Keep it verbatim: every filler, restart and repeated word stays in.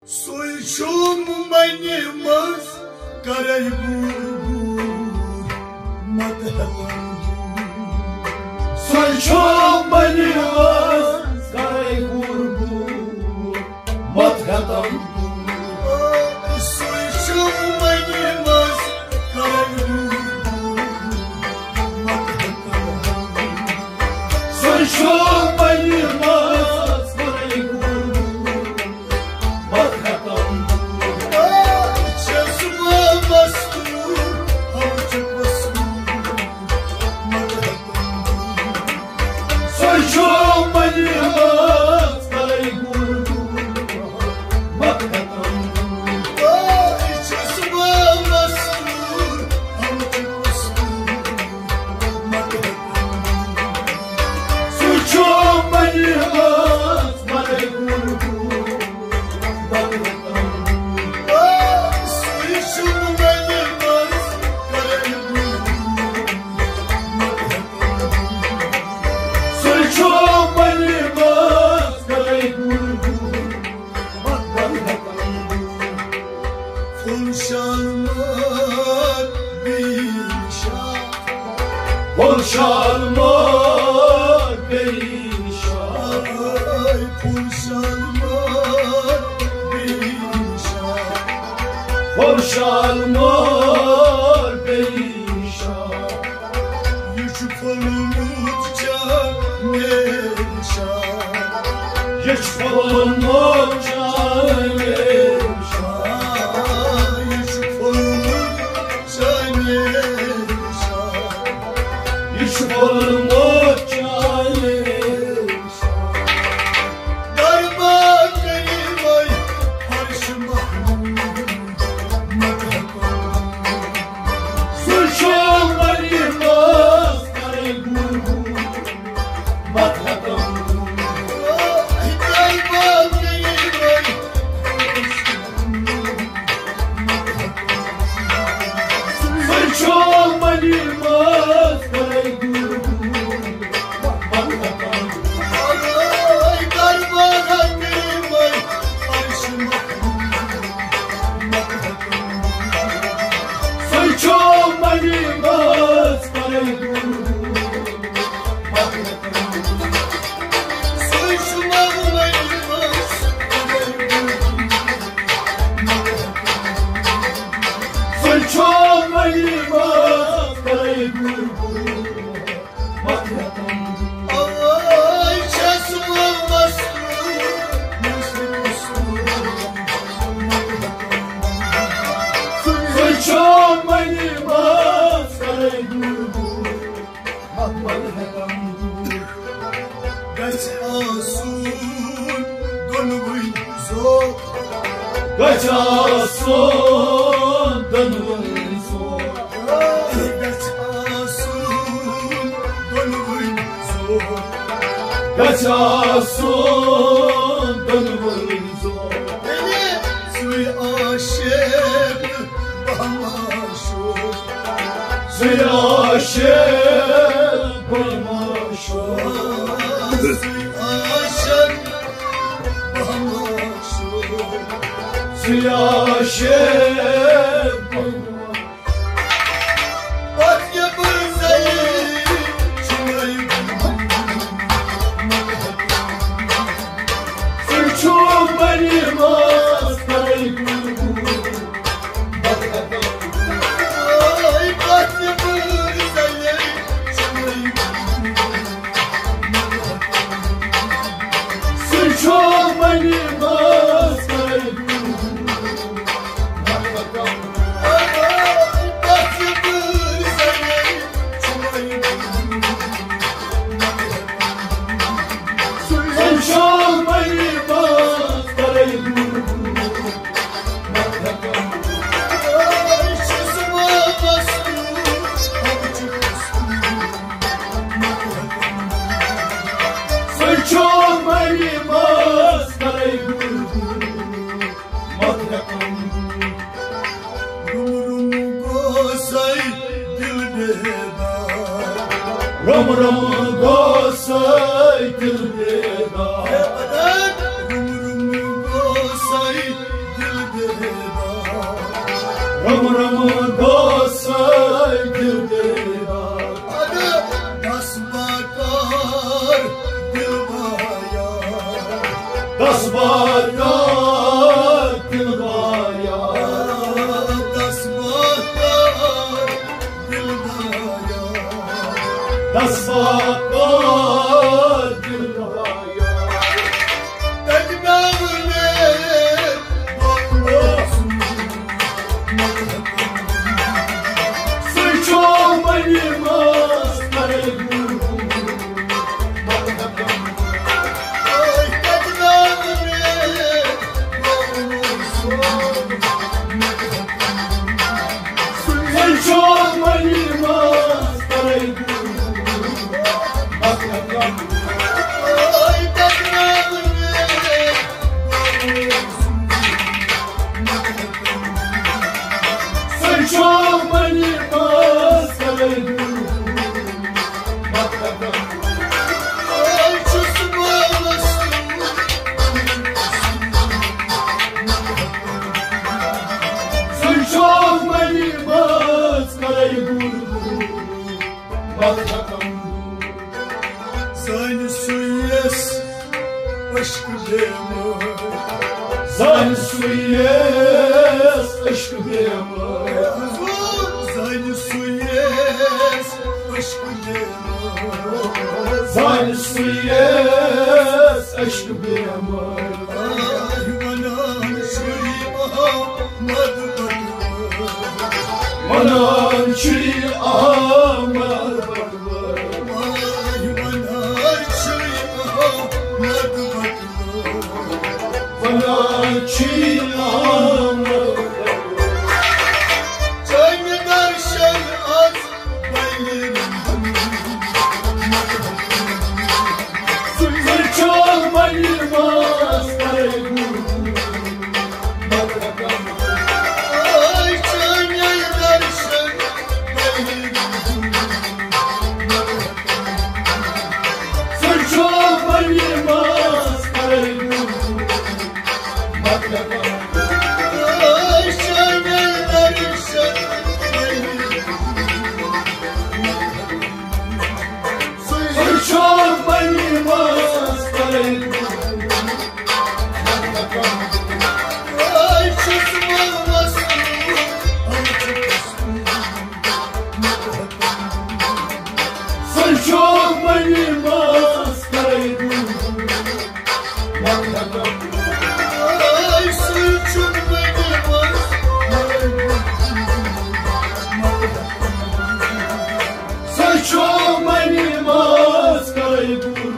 سُے چھُ مُمبنہِ منٛز کرے گوٗر گوٗر، مت ہٮ۪تن دوٗر۔ سُے چھُ مُمبنہِ منٛز کرے گوٗر گوٗر، مت ہٮ۪تن دوٗر۔ سُے چھُ مُمبنہِ منٛز کرے گوٗر گوٗر، مت ہٮ۪تن دوٗر۔ سُے چھُ مُمبنہِ منٛز کرے گوٗر گوٗر، مت ہٮ۪تن دوٗر۔ چھَس بہٕ مستوٗر، ہم چھِ مستوٗر، مت ہٮ۪تن دوٗر۔ سُے چھُ مُمبنہِ منٛز کرے گوٗر گوٗر، مت ہٮ۪تن دوٗر۔ چھَس بہٕ مستوٗر، ہم چھِ مستوٗر، مت ہٮ۪تن دوٗر۔ سُے چھُ مُمبنہِ منٛز کرے گوٗر گوٗر، مت ہٮ۪تن دوٗر۔ سُے چھُ مُمبنہِ منٛز کرے گوٗر گوٗر، مت ہٮ۪تن دوٗر۔ سُے چھُ مُمبنہِ منٛز کرے گوٗر گوٗر، مت ہٮ۪تن دوٗر۔ پھُل شالمار بیٚیہِ نِشان۔ پھُل شالمار بیٚیہِ نِشان۔ پھُل شالمار بیٚیہِ نِشان۔ پھُل شالمار بیٚیہِ نِشان۔ یہِ چھُ پھوٚلمُت چانے نِشان۔ یہِ چھُ پھوٚلمُت چانے نِشان۔ یہِ چھُ پھوٚلمُت چانے نِشان۔ یہِ چھُ پھوٚلمُت چانے نِشان۔ دربار کٔرِو وۄنۍ فرش محمود، مت ہٮ۪تن دوٗر۔ سُے چھُ مُمبنہِ منٛز کرے گوٗر گوٗر، مت ہٮ۪تن دوٗر۔ سُے چھُ مُمبنہِ منٛز کرے گوٗر گوٗر، مت ہٮ۪تن دوٗر۔ سُے چھُ مُمبنہِ منٛز کرے گوٗر گوٗر، مت ہٮ۪تن دوٗر۔ سُے چھُ مُمبنہِ منٛز کرے گوٗر گوٗر، مت ہٮ۪تن دوٗر۔ سُے چھُ مُمبنہِ منٛز کرے گوٗر گوٗر، مت ہٮ۪تن دوٗر۔ اوے چھَس بہٕ مستوٗر، مستوٗر، مت ہٮ۪تن دوٗر۔ سُے چھُ مُمبنہِ منٛز کرے گوٗر گوٗر، مت ہٮ۪تن دوٗر۔ گژھِ آسُن دۄنوٕنۍ زوٚو۔ گژھِ آسُن دۄنوٕنۍ زوٚو۔ گژھِ آسُن دۄنوٕنۍ زوٚو۔ گژھِ آسُن دۄنوٕنۍ زوٚو۔ سُے عاشق بہٕ معشوق۔ سُے عاشق بہٕ معشوق۔ سُے عاشق بہٕ معشوق۔ سُے عاشق بہٕ معشوق۔ پتہٕ یہِ بہٕ زَیہِ چھُ مےٚ سُہ چھُ مُمبنہِ منٛز کرے گوٗر گوٗر۔ سُہ چھُ مُمبنہِ منٛز کرے گوٗر گوٗر۔ سُہ چھُ مُمبنہِ منٛز کرے گوٗر گوٗر۔ سُہ چھُ مُمبنہِ منٛز کرے گوٗر گوٗر۔ مت ہٮ۪تن دوٗر۔ روٚم روٚم گوسَے دِل بیدار۔ روٚم روٚم گوسَے دِل بیدار۔ روٚم روٚم گوسَے سُے چھُ منی منٛز کرے گُل۔ سُے چھُ منی منٛز کرے گُل۔ سُے چھُ منی منٛز کرے گُل۔ سانہِ سُیَس عشق بیمٲرۍ۔ سانہِ سُیَس عشق بیمٲرۍ۔ حضور، سانہِ سُیَس عشق بیمٲرۍ۔ سانہِ سُیَس عشق بیمٲرۍ۔ آہ، ونان چھُے احمد بٹوٲرۍ۔ ونان چھُے احمد بٹوٲرۍ۔ آہ، ونان چھُے احمد بٹوٲرۍ۔ ونان چھُے احمد بٹوٲرۍ۔ چٲنۍ درشن از سُے چھُ منی منٛز کرے گُل۔ سُے چھُ منی منٛز کرے گُل۔ سُے چھُ منی منٛز کرے گُل۔ سُے چھُ منی منٛز کرے گُل۔ سُے چھُ منی منٛز کرے گُل۔